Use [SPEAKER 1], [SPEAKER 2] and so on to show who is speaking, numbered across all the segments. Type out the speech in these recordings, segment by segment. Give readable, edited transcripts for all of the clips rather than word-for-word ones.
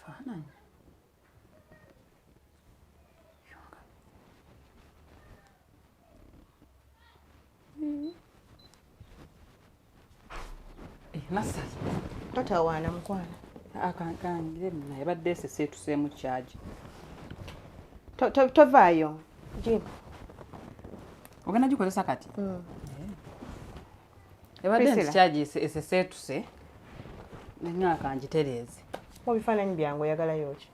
[SPEAKER 1] Bifaananyi. Eh, Nasali.
[SPEAKER 2] Totawaana mukwano.
[SPEAKER 1] Akankangire naye badde esese etuseemu kyagi.
[SPEAKER 2] Tovaayo. Jim.
[SPEAKER 1] Ogenda gikozesa kati? Ebadde nti kyagi esese etuse. Nenga ngitereeze.
[SPEAKER 2] Mu bifaananyi byange oyagalayo ki?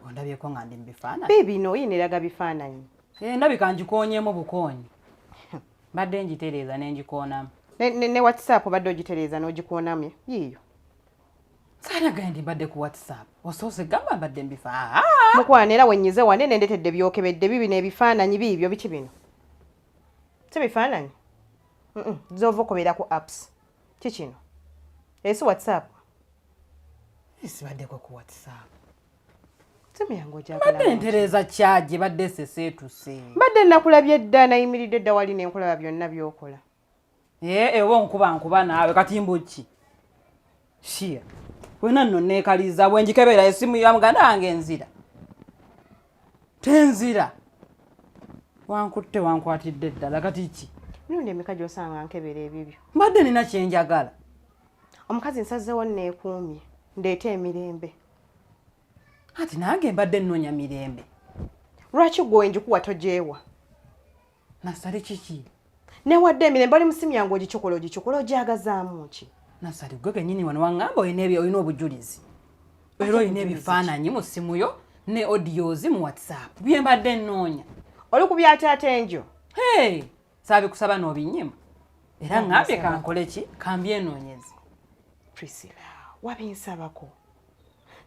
[SPEAKER 1] Ondabyeko nga ndi mu bifaananyi.
[SPEAKER 2] Biibino oyina eraga bifaananyi.
[SPEAKER 1] Ndabika ngikoonyeemu bukoonyi. Mbadde ngitereeza ne ngikoonamu.
[SPEAKER 2] Ne WhatsApp obadde ogitereeza n'ogikoonamu yiiyo.
[SPEAKER 1] Saanagaye ndi mbadde ku WhatsApp. Osoose gamba mbadde mbifa.
[SPEAKER 2] Mukwano era wenyize wane nendetedde byokebedde bibino ebifaananyi biibyo biki bino? Si bifaananyi? Zova okubeera ku apps. Ki kino? Esi WhatsApp.
[SPEAKER 1] Sibaddeko ku WhatsApp.
[SPEAKER 2] Simu yange ogyagala.
[SPEAKER 1] Mbadde ntereeza kyagi badde esese etuse.
[SPEAKER 2] Mbadde nakulabye dda nayimiridde dda wali ne nkulaba byonna by'okola.
[SPEAKER 1] Oba onkuba nkuba naawe kati mbu ki? Shia. Wena nno neekaliza bwe ngikebera essimu ya muganda wange nzira. Tenzira. Wankutte wankwatidde ddala kati ki?
[SPEAKER 2] Mirundi emeka gy'osanga nkebera ebibyo?
[SPEAKER 1] Mbadde nina kye njagala.
[SPEAKER 2] Omukazi nsazeewo nneekuumye ndeete emirembe.
[SPEAKER 1] Ati nange mbadde nnoonya mirembe.
[SPEAKER 2] Lwaki ggwe wenjikuwa togyewa?
[SPEAKER 1] Nasali kiki?
[SPEAKER 2] Newadde emirembe oli musimu yange ogikikola ogikikola ogyagazaamu ki?
[SPEAKER 1] Nasali gwe kennyini wano waŋŋamba olina obujulizi. Era olina ebifaananyi mu ssimu yo ne audios mu WhatsApp. Bye mbadde nnoonya.
[SPEAKER 2] Oli ku bya taata enjo?
[SPEAKER 1] Hey, saabikusaba n'obinnyima. Era ŋŋambye kankole ki? Kambyenoonyeze.
[SPEAKER 2] Priscilla, wabinsabako.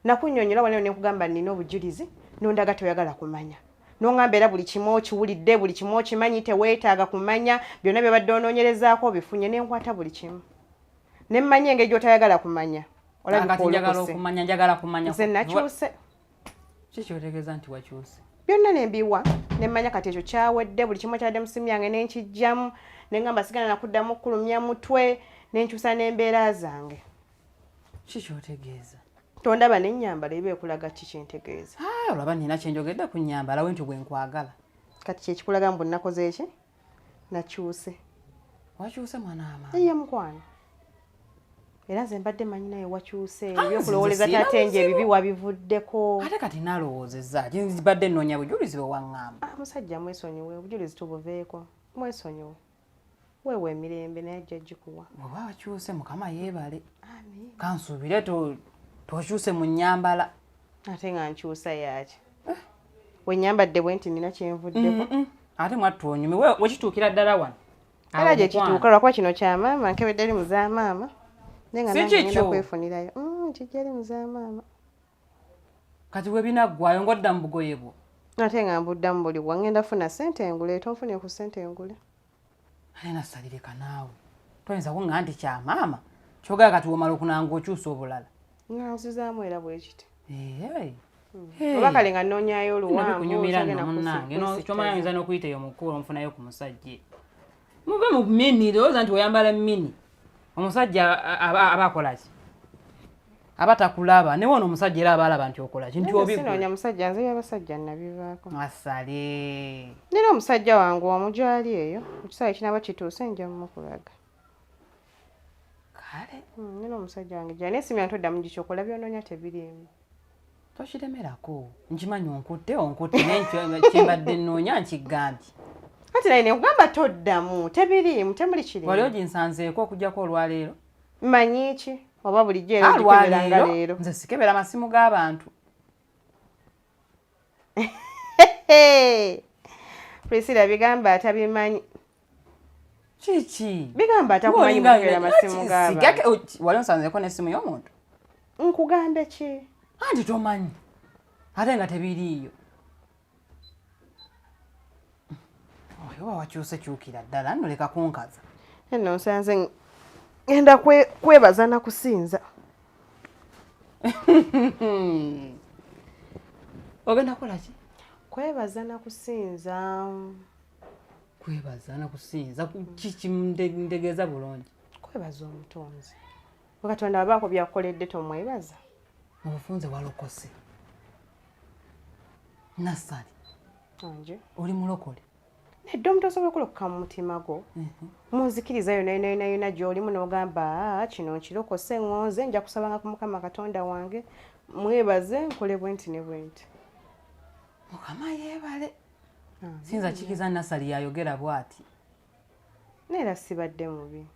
[SPEAKER 2] Nakunnyonnyola wano ne nkugamba nnina obujulizi n'ondaga toyagala kumanya. N'oŋŋamba era buli kimu okiwulidde, buli kimu okimanyi, teweetaaga kumanya, byonna by'obadde onoonyerezaako obifunye, ne nkwata buli kimu. Ne mmanya engeri gy'otayagala kumanya. Olabika olokose.
[SPEAKER 1] Okumanya, njagala kumanya.
[SPEAKER 2] Nze nakyuse.
[SPEAKER 1] Ki kyotegeeza nti wakyuse?
[SPEAKER 2] Byonna ne mbiwa, ne mmanya kati ekyo kyawedde, buli kimu ekyabadde mu ssimu yange ne nkiggyamu, ne ŋŋamba sigala na kuddamu kulumya mutwe, ne nkyusa n'embeera zange.
[SPEAKER 1] Ki kyotegeeza?
[SPEAKER 2] Tondaba n'ennyambala eba ekulaga ki kyentegeeza.
[SPEAKER 1] Olaba nina kye njogedde ku nnyambala we nti bwe nkwagala.
[SPEAKER 2] Kati kye kikulaga mbu nakoze ki? Nakyuse.
[SPEAKER 1] Wakyuse mwana wa maama?
[SPEAKER 2] Iye mukwano. Era nze mbadde manyi naye wakyuse. Ebyokulowooleza taata enje ebibi wabivuddeko.
[SPEAKER 1] Ate kati nalowoozezza ki? Mbadde nnoonya bujulizi bwe waŋŋamba.
[SPEAKER 2] Musajja mwesonyiwe, obujulizi tubuveeko. Mwesonyiwe. Weewa emirembe naye ajja gikuwa.
[SPEAKER 1] Bw'oba wakyuse Mukama yeebale. Kansuubire tokyuse mu nnyambala.
[SPEAKER 2] Ate nga nkyusa yaaki? We nnyambadde bwe nti nina kye nvuddeko.
[SPEAKER 1] Ate mwattu onyume wekituukira ddala wano.
[SPEAKER 2] Era gye kituuka lwakuba kino kya maama nkebedde eri mu za maama. Naye nga nange ngenda kwefunirayo. Kijja eri mu za maama.
[SPEAKER 1] Kati we binaggwayo ng'odda mu bugoye bwo.
[SPEAKER 2] Ate nga mbuddamu buli wa ngenda funa ssente engule, tonfunye ku ssente engule.
[SPEAKER 1] Ate nasalireka naawe. Toyinza kuŋŋamba nti kya maama. Kyogera kati womala okunanga okyusa obulala.
[SPEAKER 2] Nga nzizaamu era bwe kiti. Oba kale nga nnoonyaayo oluwanvu.
[SPEAKER 1] Bikunyumira nno munnange. Ky'omanyi oyinza n'okuyita eyo mu kkubo onfunayo ku musajja. Muve mu mini, lowooza nti oyambala mini. Omusajja aba akola ki? Aba takulaba. Ne wano omusajja era aba alaba nti okola ki? Nti obigula.
[SPEAKER 2] Sinoonya musajja, nze eby'abasajja nnabivaako.
[SPEAKER 1] Asale.
[SPEAKER 2] Nina omusajja wange omu gy'ali eyo. Ekiseera kinaaba kituuse nja mukulaga.
[SPEAKER 1] Kale.
[SPEAKER 2] Nina omusajja wange gy'ali. Naye simu yange toddamu gikyokola by'onoonya tebiriimu.
[SPEAKER 1] Tokiremerako. Nkimanyi onkutte naye kye mbadde nnoonya nkigambye.
[SPEAKER 2] Ati naye ne nkugamba toddamu, tebiriimu, temuli kiriimu.
[SPEAKER 1] Wali oginsanzeeko okuggyako olwaleero?
[SPEAKER 2] Mmanyi ki? Oba bulijjo era ogikebera nga leero.
[SPEAKER 1] Nze sikebera masimu g'abantu.
[SPEAKER 2] Priscilla bigamba atabimanyi.
[SPEAKER 1] Kiki?
[SPEAKER 2] Bigamba atakumanyi mukebera masimu g'abantu.
[SPEAKER 1] Wali onsanzeeko n'essimu y'omuntu?
[SPEAKER 2] Nkugambe ki?
[SPEAKER 1] Anti tomanyi. Ate nga tebiriiyo. Oba wakyuse kyukira ddala nno leka kunkaza.
[SPEAKER 2] Nno nsanze ngenda kwebaza na kusinza.
[SPEAKER 1] Ogenda kukola ki?
[SPEAKER 2] Kwebaza na kusinza.
[SPEAKER 1] Kwebaza na kusinza kiki ntegeeza bulungi?
[SPEAKER 2] Kwebaza omutonzi. Katonda abaako byakukoledde tomwebaza.
[SPEAKER 1] Mu bufunze walokose. Nassali.
[SPEAKER 2] Anje.
[SPEAKER 1] Oli mulokole.
[SPEAKER 2] Nedda, omuntu osobola okulokoka mu mutima gwo. Munzikiriza yonna yonna yonna yonna gy'olimu n'ogamba, "Aa, kino nkirokose, ŋŋonze, nja kusabanga ku Mukama Katonda wange, mwebaze, nkole bwe nti ne bwe nti."
[SPEAKER 1] Mukama yeebale. Sinza kikiza Nassali yayogera bw'ati.
[SPEAKER 2] Neera sibadde mubi.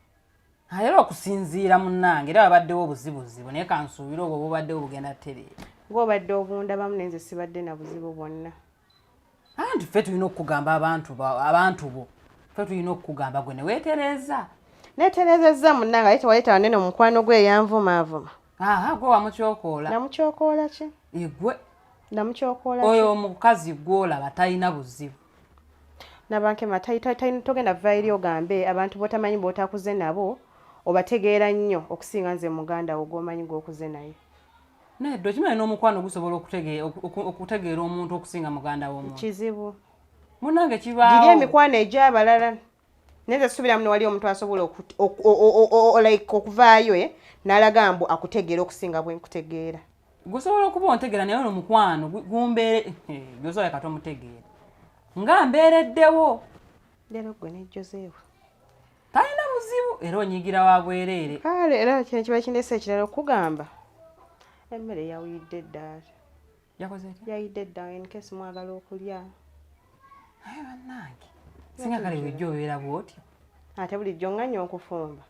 [SPEAKER 1] Era okusinziira munnange era wabaddewo obuzibuzibu, naye kansuubire obwo bubaddewo bugenda tereera.
[SPEAKER 2] Ng'obadde obundabamu, naye nze sibadde na buzibu bwonna.
[SPEAKER 1] Anti ffe tulina okukugamba abantu abantu bo, ffe tulina okukugamba gwe ne weetereeza.
[SPEAKER 2] Neetereezezza munnange, ate tewaleeta wanene omukwano gwe eyanvumaavuma.
[SPEAKER 1] Aha, gwe wamukyokoola.
[SPEAKER 2] Namukyokoola ki?
[SPEAKER 1] Egwe.
[SPEAKER 2] Namukyokoola ki?
[SPEAKER 1] Oyo omukazi gw'olaba talina buzibu.
[SPEAKER 2] Nabankema togenda vaayo eri ogambe abantu b'otamanyi, b'otakuze nabo, obategeera nnyo okusinga nze muganda wo gw'omanyi gw'okuze naye.
[SPEAKER 1] Nedda, okimanyi n'omukwano gusobola okutegeera omuntu okusinga muganda w'omuntu.
[SPEAKER 2] Kizibu.
[SPEAKER 1] Munnange
[SPEAKER 2] Giri
[SPEAKER 1] kibaawo.
[SPEAKER 2] Emikwano egy'abalala, naye nze suubira muno wali omuntu asobola like okuvaayo n'alaga mbu akutegeera okusinga bwe nkutegeera.
[SPEAKER 1] Gusobola okuba ontegeera, naye ono mukwano gumbeere gyosobola kati omutegeera nga mbeereddewo.
[SPEAKER 2] Leero gwe ne Josefu.
[SPEAKER 1] Talina buzibu, era onyigira wa bwereere.
[SPEAKER 2] Kale era kino kiba kindeese ekirala okugamba, emmere yawuyidde dda.
[SPEAKER 1] Yakoze etya?
[SPEAKER 2] Yayidde dda, in case mwagala okulya.
[SPEAKER 1] Naye bannange, singa kale bulijjo obeera bw'otyo.
[SPEAKER 2] Ate bulijjo ŋŋanya okufumba,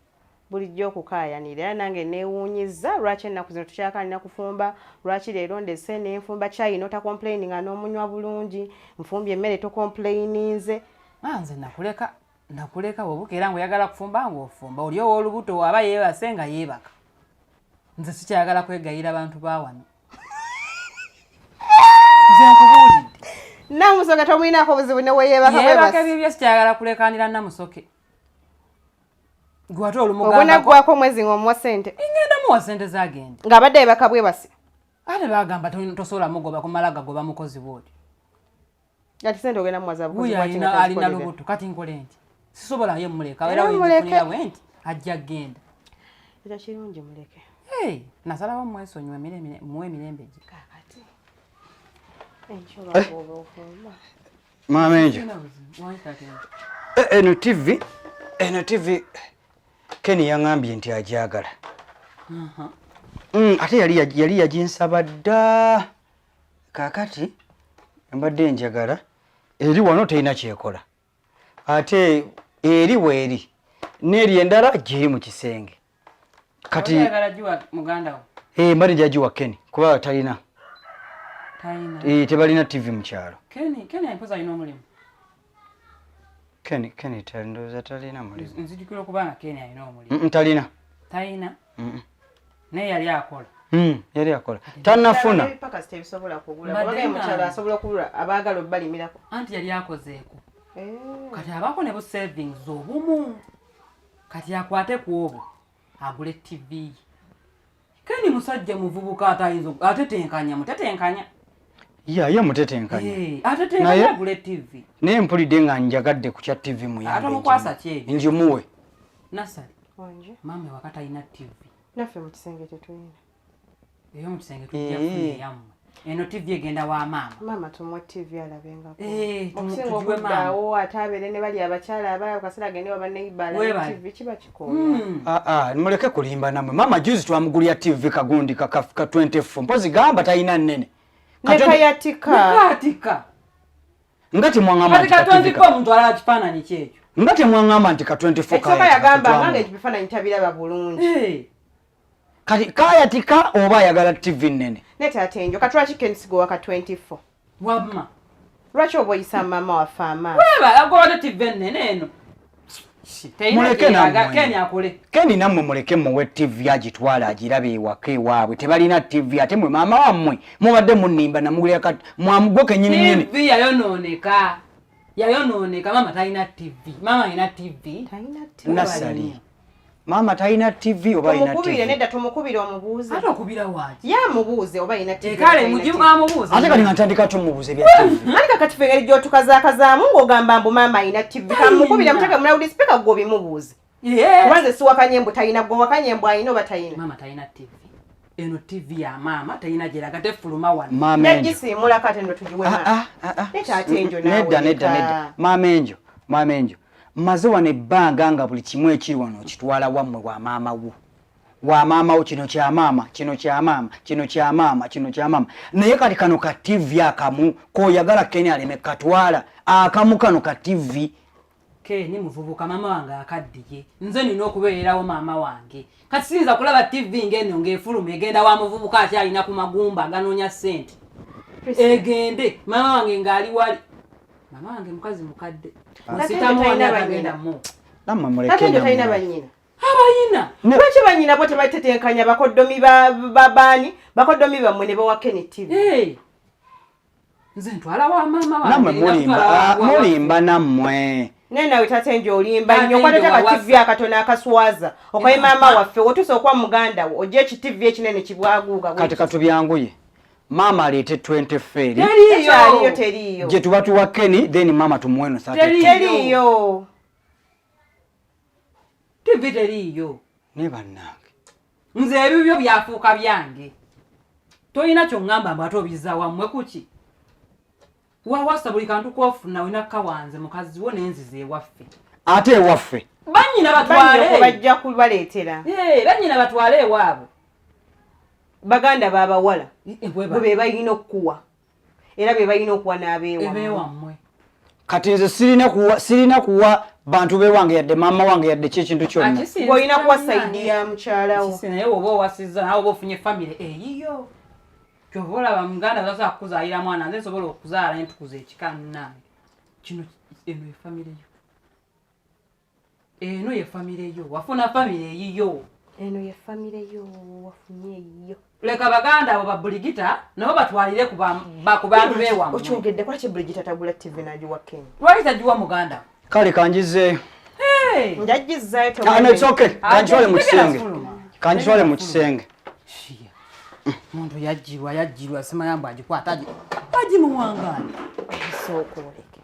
[SPEAKER 2] bulijjo okukaayanira, era nange neewuunyizza lwaki ennaku zino tukyakalina kufumba. Lwaki leero ndese nenfumba kyayi n'otacomplaininga n'omunywa bulungi, nfumbye emmere tocomplaininze?
[SPEAKER 1] Ah, nze nakuleka, nakuleka bw'obukeera ng'oyagala kufumba ng'ofumba, oli ow'olubuto aba yeebase nga yeebaka. Nze sikyayagala kwegayira bantu ba wano, nze nkubuulidde.
[SPEAKER 2] Namusoke tomulinako obuzibu neweyeebaka?
[SPEAKER 1] Yeebaka.
[SPEAKER 2] Bwebasi.
[SPEAKER 1] Ebyo sikyayagala kulekanira Namusoke, gwe ate olumugambako.
[SPEAKER 2] Ogunaggwako omwezi ng'omuwa ssente?
[SPEAKER 1] Ngenda muwa ssente zagenda.
[SPEAKER 2] Ng'abadde yebaka bwebasi?
[SPEAKER 1] Ate bagamba tosobola mugoba kumala gagoba mukozi bwoti.
[SPEAKER 2] Kati sente ogenda muwaza bukozi
[SPEAKER 1] wuyo
[SPEAKER 2] bwaki nga
[SPEAKER 1] alina alina
[SPEAKER 2] tazikolera?
[SPEAKER 1] Lubuto, kati nkole nti sisobola ye muleka era
[SPEAKER 2] Era muleke.
[SPEAKER 1] wenzifunira bwe nti ajja genda.
[SPEAKER 2] Ekyo kirungi, muleke.
[SPEAKER 1] Hey, nasalawo mwesonyiwe muwe emirembe gye.
[SPEAKER 2] Kakati enkyo lwakuoba ofumba.
[SPEAKER 3] Maama Enjo.
[SPEAKER 1] Sirina buzibu. Wangi taata Enjo.
[SPEAKER 3] Eno TV, eno TV Ken yaŋŋambye nti agyagala. Ate yali yaginsaba dda. Kaakati mbadde njagala, eri wano terina kyekola, ate eri weeri n'eri endala gyeri mu kisenge. Kati
[SPEAKER 1] oyagala giwa muganda wo?
[SPEAKER 3] Eh, mbadde njagiwa Ken kuba talina.
[SPEAKER 1] Talina?
[SPEAKER 3] Eh, tebalina TV mu kyalo.
[SPEAKER 1] Ken mpozi alina omulimu?
[SPEAKER 3] Ken ndowooza talina mulimu.
[SPEAKER 1] Nzijukira okuba nga Ken alina omulimu.
[SPEAKER 3] Talina.
[SPEAKER 1] Talina? Naye yali akola.
[SPEAKER 3] Yali akola, tanafuna.
[SPEAKER 2] Ebipaka tebisobola kugula.
[SPEAKER 1] Mbadde
[SPEAKER 2] Kubanga mukyalo asobola okugula abaagala obbalimirako.
[SPEAKER 1] Anti yali akozeeko, kati abaako ne bu savings obumu, kati akwate ku obwo agule TV ye. Ken musajja muvubuka, ate ayinza atetenkanya, mutetenkanya.
[SPEAKER 3] Ya, ye mutetenkanya.
[SPEAKER 1] Eh, atetenkanya. Agule TV.
[SPEAKER 3] Naye mpulidde nga njagadde ku kya TV muyambe.
[SPEAKER 1] Ate omukwasa ki ekyo?
[SPEAKER 3] Njimuwe.
[SPEAKER 1] Nasali.
[SPEAKER 2] Wanje.
[SPEAKER 1] Maama ewaka talina TV.
[SPEAKER 2] Naffe mu kisenge tetulina.
[SPEAKER 1] Eyo mu kisenge tujja kufuna eyammwe. Eno TV egenda wa maama.
[SPEAKER 2] Maama tumuwe TV alabengako.
[SPEAKER 1] Eh,
[SPEAKER 2] okusinga
[SPEAKER 1] tugiwe maama.
[SPEAKER 2] okuddaawo ate abeere ne bali abakyala abalala kaseera agende waba neighbor alabe
[SPEAKER 1] Weebale.
[SPEAKER 2] TV, kiba kikooya.
[SPEAKER 3] Ah, ah, muleke kulimba namwe. Maama juzi twamugulya TV kagundi ka 24, mpozi gamba talina nnene. Ka 20
[SPEAKER 2] Nekayatika.
[SPEAKER 1] Nekatika.
[SPEAKER 3] Nga temwaŋŋamba
[SPEAKER 1] Kati
[SPEAKER 3] nti
[SPEAKER 1] ka
[SPEAKER 3] ka TV
[SPEAKER 1] 24 omuntu alaba kifaananyi kyekyo.
[SPEAKER 3] Nga temwaŋŋamba nti ka 24
[SPEAKER 2] Ekisooka
[SPEAKER 3] kayatika,
[SPEAKER 2] yagamba
[SPEAKER 3] tetwamuwa.
[SPEAKER 2] nga ebifaananyi tabiraba bulungi.
[SPEAKER 1] Eh,
[SPEAKER 3] Kati kayatika oba ayagala TV nnene?
[SPEAKER 2] Naye taata Enjo, kati lwaki Kensigo waka 24?
[SPEAKER 1] Wamma.
[SPEAKER 2] Lwaki oba oyisa maama waffe amaaso?
[SPEAKER 1] Weba agobate TV ennene eno. Terina
[SPEAKER 3] Muleke
[SPEAKER 1] kyeyaga-
[SPEAKER 3] nammwe.
[SPEAKER 1] Ken akole.
[SPEAKER 3] Ken nammwe muleke muwe TV agitwala agirabe ewaka ewaabwe, tebalina TV. Ate mwe maama wammwe mubadde munnimba, namugulira kati mwamugwo kennyini nnyini.
[SPEAKER 1] TV yayonooneka, yayonooneka. Maama talina TV, maama alina TV.
[SPEAKER 2] Talina TV.
[SPEAKER 3] Nasali, maama talina TV oba alina
[SPEAKER 2] Tumukubire.
[SPEAKER 3] TV?
[SPEAKER 2] Nedda, tumukubire omubuuze.
[SPEAKER 1] Ate okubira waaki?
[SPEAKER 2] Ye amubuuze oba alina TV.
[SPEAKER 1] Ekale
[SPEAKER 2] Talina
[SPEAKER 1] mugimu
[SPEAKER 2] TV.
[SPEAKER 1] amubuuze.
[SPEAKER 3] Ate kati nga ntandika tumubuuza ebya TV.
[SPEAKER 2] Anti kakati fe engeri gy'otukazaakazaamu ng'ogamba mbu maama alina TV, kamukubire muteeke mu loud speaker gwe obimubuuze. Kuba nze siwakanye mbu talina, gwe wakanye mbu alina oba talina.
[SPEAKER 1] Maama talina TV. Eno TV ya maama talina gyeraga, tefuluma wano.
[SPEAKER 3] Maama Enjo.
[SPEAKER 2] Nagisiimulako ate nno tugiwe
[SPEAKER 3] Ah,
[SPEAKER 2] maama.
[SPEAKER 3] ah, ah, ah.
[SPEAKER 2] Ne taata Enjo naawe
[SPEAKER 3] Nedda, nedda,
[SPEAKER 2] leka.
[SPEAKER 3] nedda. Maama Enjo, maama Enjo, mmaze wano ebbanga nga buli kimu ekiri wano okitwala wammwe wa maama wo, wa maama wo. Kino kya maama, kino kya maama, kino kya maama, kino kya maama. Naye kati kano ka TV akamu koyagala Keni aleme katwala, akamu kano ka TV.
[SPEAKER 1] Keni muvubuka, maama wange akaddiye, nze nina okubeererawo maama wange. Kati siyinza kulaba TV ng'eno ng'efuluma egenda wa muvubuka akyalina ku magumba aganoonya ssente, egende maama wange ng'ali wali. Maama wange mukazi mukadde.
[SPEAKER 2] Taata Enjo
[SPEAKER 1] Nsitamu
[SPEAKER 2] talina
[SPEAKER 1] wani
[SPEAKER 2] bannyina.
[SPEAKER 1] atagenda mu
[SPEAKER 3] Nammwe muleke
[SPEAKER 2] Taata Enjo talina
[SPEAKER 3] nammwe.
[SPEAKER 2] bannyina.
[SPEAKER 1] Abayina.
[SPEAKER 2] Lwaki bannyina bo tebatetenkanya bakoddomi baani, bakoddomi bammwe ne bawa Keni TV?
[SPEAKER 1] Hey. Nze ntwala wa maama wange.
[SPEAKER 3] Nammwe
[SPEAKER 1] nina
[SPEAKER 3] mulimba,
[SPEAKER 1] kutwala
[SPEAKER 3] ah, mulimba nammwe.
[SPEAKER 2] Naye nawe taata Enjo olimba
[SPEAKER 1] Taata
[SPEAKER 2] nnyo. Okwata
[SPEAKER 1] Enjo
[SPEAKER 2] ka
[SPEAKER 1] wawasa.
[SPEAKER 2] TV akatono akaswaza okaye maama waffe, otuuse okwa muganda wo ojja ekitivi ekinene kibwaguuga bwe
[SPEAKER 3] Kati katubyanguye, maama aleete 20 feeri.
[SPEAKER 2] Tekyaliyo,
[SPEAKER 1] Teriiyo.
[SPEAKER 2] teriiyo.
[SPEAKER 3] Gye tuba tuwa Keni, then maama tumuwe no 30.
[SPEAKER 1] Teriiyo.
[SPEAKER 2] Teriiyo.
[SPEAKER 1] TV teriiyo.
[SPEAKER 3] Naye bannange.
[SPEAKER 1] Nze ebibyo byafuuka byange, tolina kyoŋŋamba mbu ate obizza wammwe. Kuki wawasa buli kantu kofuna olina kawanze mukazi wo nenziza ewaffe.
[SPEAKER 3] Ate ewaffe?
[SPEAKER 1] Bannyina
[SPEAKER 2] bannyoko
[SPEAKER 1] batwale.
[SPEAKER 2] Bajja kubaleetera.
[SPEAKER 1] Eh, bannyina batwale ewaabwe.
[SPEAKER 2] Baganda babawala
[SPEAKER 1] Bwe
[SPEAKER 2] bwe be balina okukuwa, era be balina okuwa n'abeewammwe.
[SPEAKER 1] Ebeewammwe.
[SPEAKER 3] Kati nze sirina kuwa bantu bewange, yadde maama wange, yadde ki ekintu kyonna.
[SPEAKER 2] Ng'olina kuwa side ya mukyalawo.
[SPEAKER 1] Naye woba owasizza nawe oba ofunye famire eyiyo, kyova olaba muganda tasobola kukuzaalira mwana. Nze nsobola okuzaala entukuza ekika nnange kino. Eno ye famire yo, eno ye famire yo, wafuna famire eyiyo.
[SPEAKER 2] Eno ye famire yo, wafunye eyiyo.
[SPEAKER 1] Leka baganda abo babuligita nabo batwalire ku bantu bewammwe.
[SPEAKER 2] Okyogedde, lwaki Buligita tagula TV n'agiwa Keni?
[SPEAKER 1] Lwaki tagiwa muganda?
[SPEAKER 3] Kale kanjizeeyo.
[SPEAKER 1] Hey!
[SPEAKER 2] Njagizaayo.
[SPEAKER 3] Ah, no, it's okay. Kanjitwale mu
[SPEAKER 1] Tegera
[SPEAKER 3] kisenge.
[SPEAKER 1] fuluma.
[SPEAKER 3] Kanjitwale mu kisenge.
[SPEAKER 1] Shia. Muntu yajjirwa, yajjirwa, simanya mbu agikwata agimuwangaani.
[SPEAKER 2] Sooka oleke.